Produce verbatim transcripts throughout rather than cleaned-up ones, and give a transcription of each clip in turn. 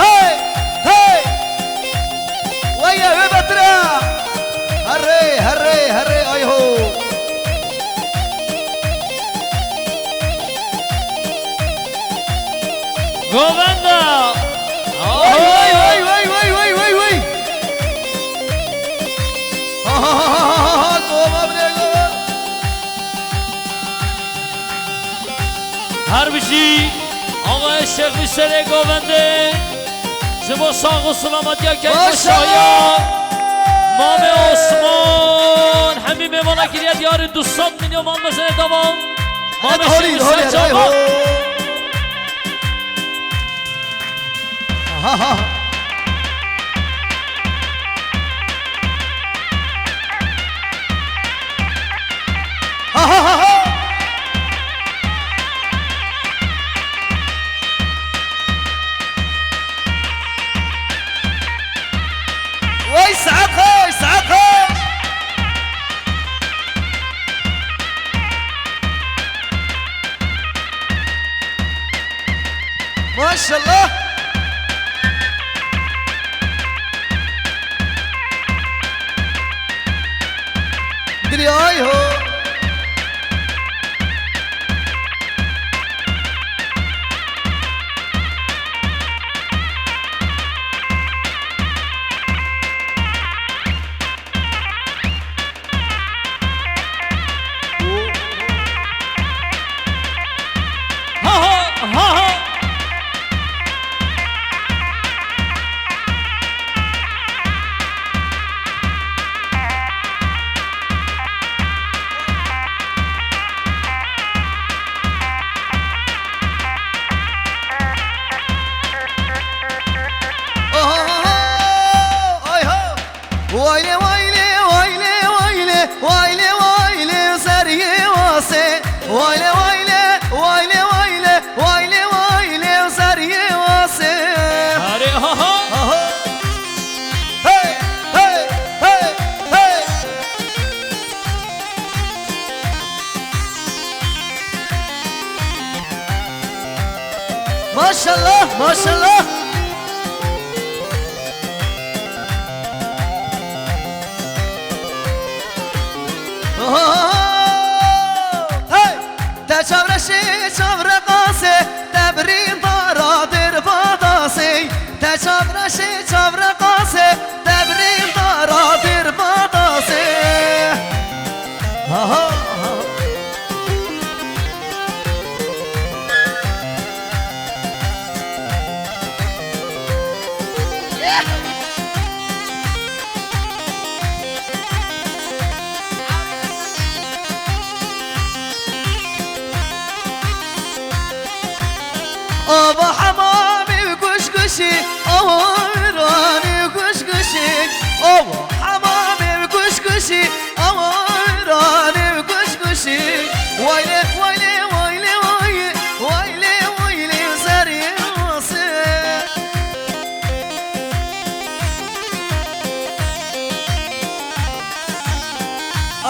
Hey! Hey! Weye wê betir e! Herê, herê, herê, ay ho! Govenda! Vay, vay, vay, vay, vay, vay, vay, vay! Ha, ha, ha, ha, ha, ha, gova bire, gova! Her bijî, awa Şêx Mîşerê govendê. Ji bo sax û silametiya keyfa Maşallah! şaya. Mamê Osman, hemî mêvana kiriye diyarî du sed milyon mal mezenê devam. Mamê Hadi Şêx holî, Mîşer holî, çava. Ho! Ha, ha. Ha, ha, ha, ha. Wey, saet xweş, saet xweş. Maşallah. Dilî ay ho. Wayle, wayle, wayle, wayle, wayle, wayle, zeriyê wasê. Wayle, wayle, wayle, wayle, wayle, wayle, zeriyê wasê. Hare, ha, ha. Ha, ha. Hey, hey, hey, hey. Maşallah, maşallah. Oho! Hey! Te çavreşê çavreqasê, te birîndara dirbadasê. Te çavreşê çavreqasê, te birîndara dirbadasê. Aha! Ava hemamê û kuşkuşî, ava wêranê û kuşkuşî, ava hemamê û kuşkuşî, ava wêranê û kuşkuşî. Wayle, wayle, wayle, waye, wayle, wayle, zerê asê.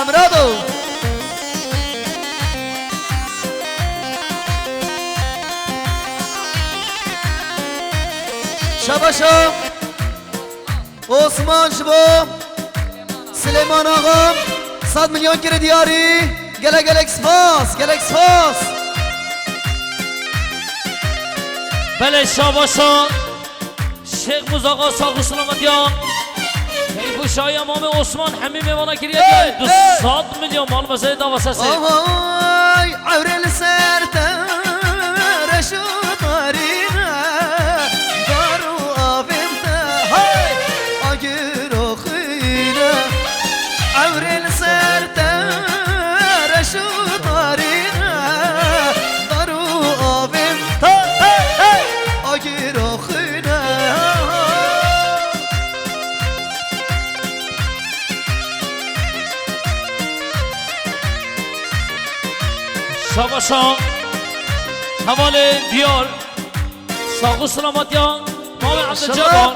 Amrado. Şabaşa. Osman ji bo Silêman Axa sed milyon kiri diyarî. Gelek gelek spas, gelek spas. Belê şabaşa. Şêx Muzaxa sax û silametiya. Keyf û şahiya Mamê Osman hemî mêvana kiriye. Hey, hey. Du sed milyon mal mezeyê dava sesê. Vay, ewrê li ser te reş û tarîne, dar û avên te, hey, agir û xwîne. Ewrê li ser te reş û tarîne, dar û avên te, hey, hey, agir û xwîne. Şabaşa hevalê diyar. Sax û silametiya Mamê Maşallah. Ebdulcebar.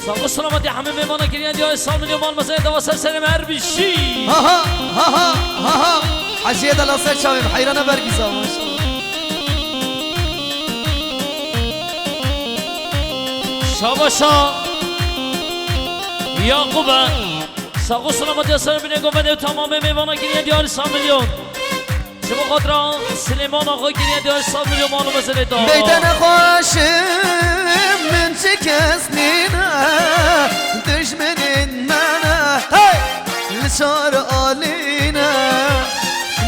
Sax û silametiya hemî mêvana kiriye diyar. Sed milyon mal mezeyê dava ser serê me her bijî. Ha, ha, ha, ha, ha, ha. Heciyê de la ser çavê min, heyrana bergîza, maşallah. Şabaşa Yaqûbe. Sax û silametiya ser binê govendê û tamamê mêvana kiriye diyar sed milyon. Ji bo xatira Silêman Axa kiriye diyar sed milyon mal û mezerê da. Beyte nexweşim min çi kes nîne, dijminên me ne, hey, li çar alî ne.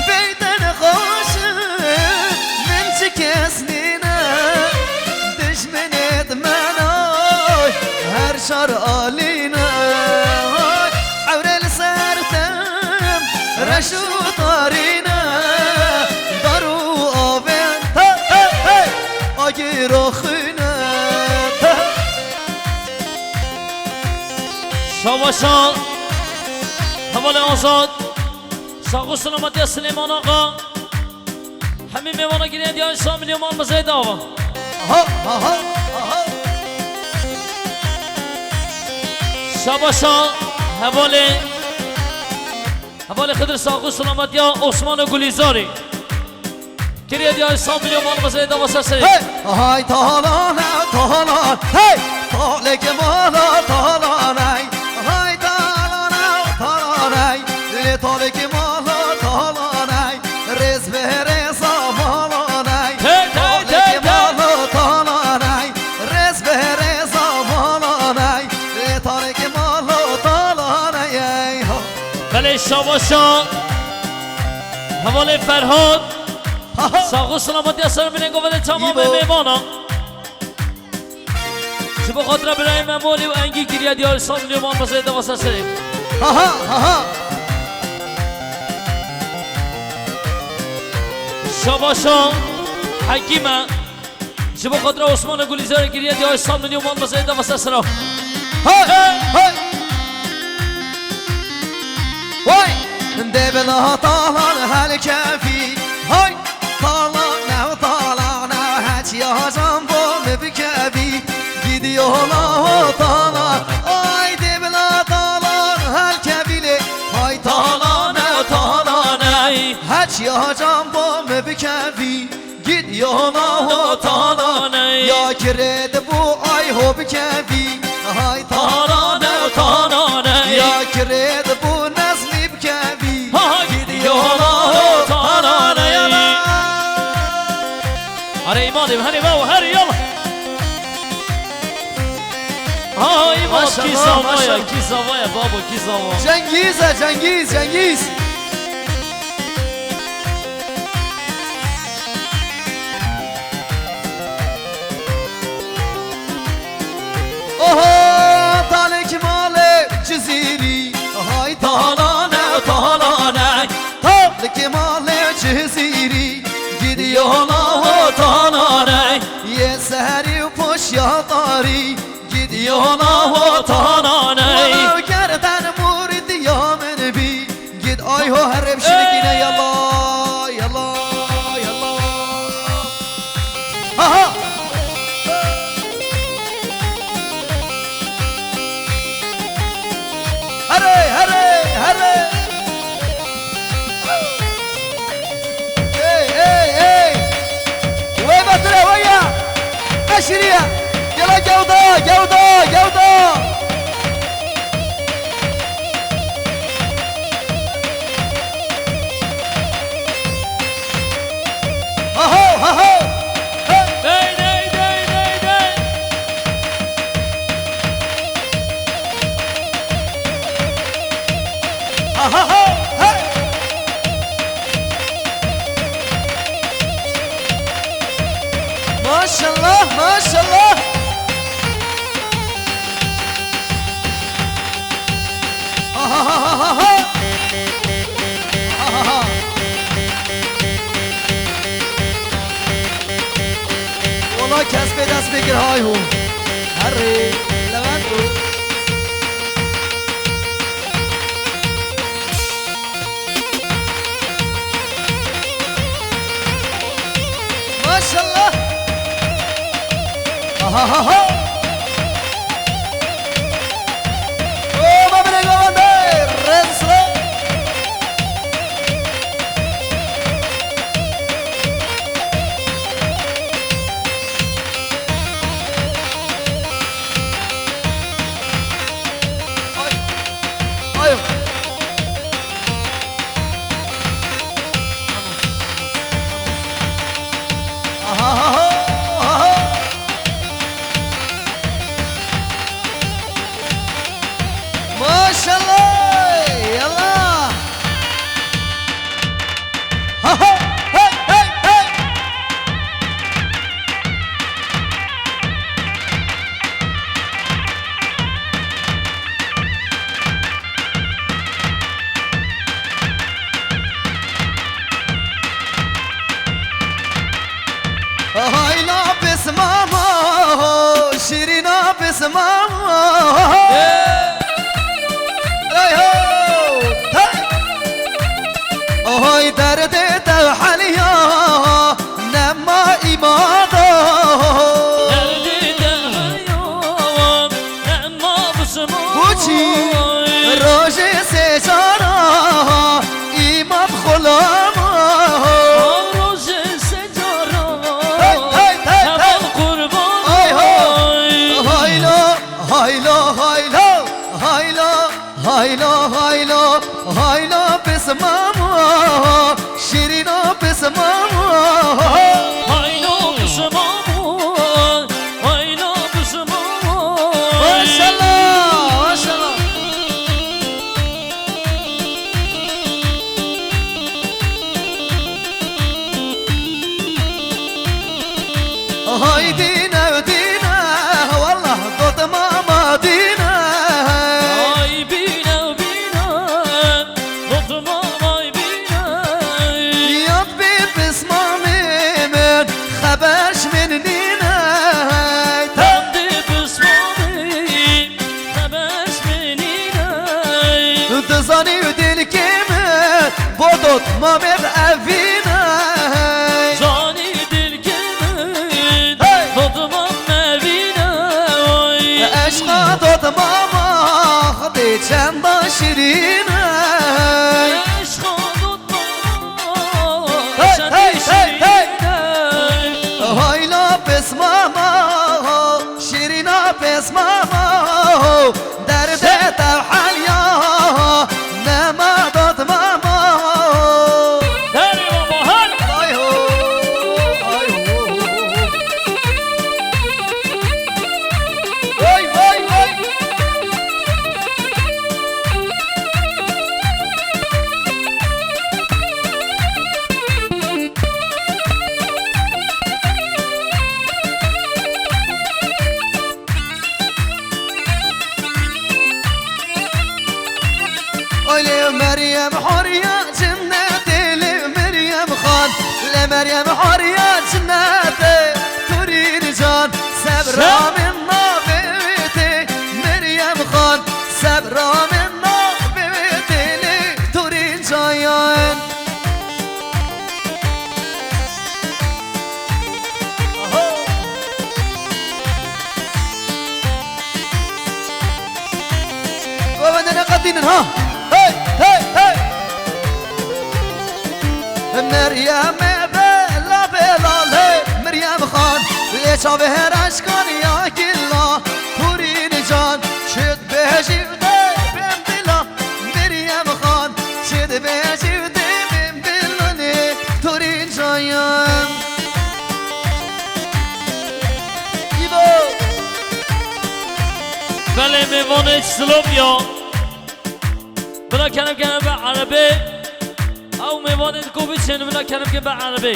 Beyte nexweşim min çi kes nîne, dijminê me ne, her çar alî ne. Ewrê li ser te reş û tarîne, dar û avên te, hey, hey, agir û xwîne te. Şabaşa hevalê Azad. Sax û silametiya Silêman Axa. Hemî mêvana girê diyan şa milyon mal mezeyê dava. Ha, ha, ha, ha, ha. Şabaşa hevalê, hevalê Xidir sax û silametiya Osman û Gulîzarî. Kiriye diyan şa milyon mal mezeyê dava ser serê. Hey! Hay talan, talan, hey! Taleke mala talan, hey! Hay talan, talan, hey! Lê taleke mala talan, hey! Rêz bi rêza malanay. Hey, hey, hey, hey. Talekê mala talanay. Rêz bi rêza malanay. Lê talekê mala talanay, ey ho. Belê şabaşa. Hevalê Ferhat. Ha, ha. Sax û silametiya ser binê govendê tamamê mêvana. Ji bo xatira birayê me Molî û Engî kiriye diyar sed milyon mal mezeyê dava ser serê. Aha, aha. Şabaşa Hekîme. Ji bo xatira Osman û Gulîzarê kiriye diyar sed milyon mal mezeyê dava ser sera. Hey, hey, hey. A talan helkevî, hay! Talan ew talan ew, heçiya can bo min bikevî. Gidiyo la ho talan, ay dê bila talan helkevî lê. Hay talan ew talan ew, heçiya can bo min bikevî. Gid yona ho tanane. Ya kirê dibû ay ho bikevî. Hay tanane, tanane. Ya kirê dibû nezmî bikevî. Ha, gid yona ho tanane. Hare îmadê, hare bawo, hare yala. Ay, bab, maşallah, kî zavaya, maşallah. Kî zavaya, babo, kî zava. Cengiz e, Cengiz, Cengiz. Oho, talek malê Cizîrî, hay talane, talane. Talek malê Cizîrî, gidiyo la ho tanane. Yê serî û poşya tarî, gidiyo la ho tanane. Welaw gerden mûrîdiya min bî. Gid ay ho herê bişirikîne, yala, yala, yala. Ha, ha. Herê, herê, herê. Ey, ey, ey. Wey me tire, wey ya. Neşiriye. Yala gewda, gewda, gewda. Aho, aho. Hey. Dey, dey, dey, dey, dey. Aho, hey. Maşallah, maşallah. Ahahahaha. Ahaha. Wala kes pê dest pê kir, hay ho. Herê, Levent bû. Maşallah. Ahahaha. O, ma bire govende, rensle. Ay. Ay. Aha, aha, aha. Maşallah, yallah. Ha, ha, hey, hey, hey. Hayla pismama, şirîna pismama. Hey ho, hey. Hay derdê te heliya, nema îmada. Derdê te heliya, nema bismama. Boçî, rojê sê cara, îmam xulama. Rojê sê cara, hey, hey, hey, hey. Heval qurban. Ay ho. Hayla, hayla, hayla, hayla. Hayla, hayla, hayla pismama, şirîna pismama. Hayla pismama, hayla pismama. Maşallah, maşallah. Hay dîne, dîne, wallah dotmama dîne. Ay bîne, bîne, dotmamay bîne. Yad bî pismamê min, xeber ji min nîne. Tam dî pismamê, xeber ji min nîne. Dizanî dilkê min, Bo dotmamê evîne. Canî dilkê min, hey! Dotmam mevîne, oy. Eşqa dotmama, xwedê çenda şirîne. Eşqa dotmama, hey, çendî hey, hey, hey, şirîne. Hayla pes mama, şirîna pes mama. Derdê te heliya, nema dotmama. Herê baba, her. Ay ho, ay ho. Vay, vay, vay. Olê Meryem horiya cennetê, lê Meryem Xan, lê Meryem horiya cennetê, Turîn can, sebra min navê wê tê, Meryem Xan, sebra min navê wê tê, lê Turîn cayan. Aho. Wendene qedînin ha. Hey, hey, hey. Meryem bela bela lê Meryem Xan, lê çavê her eşkan ya gilla, Turîn can, çit bêjî de bim bila. Meryem Xan, çi dibêjî û dibin bilanê Turîn cayan. Îbo. Belê mêvanê Silopya. Bila kerem kerem be erebê. Ew mêvanê di ku biçin bila kerem ke be erebê.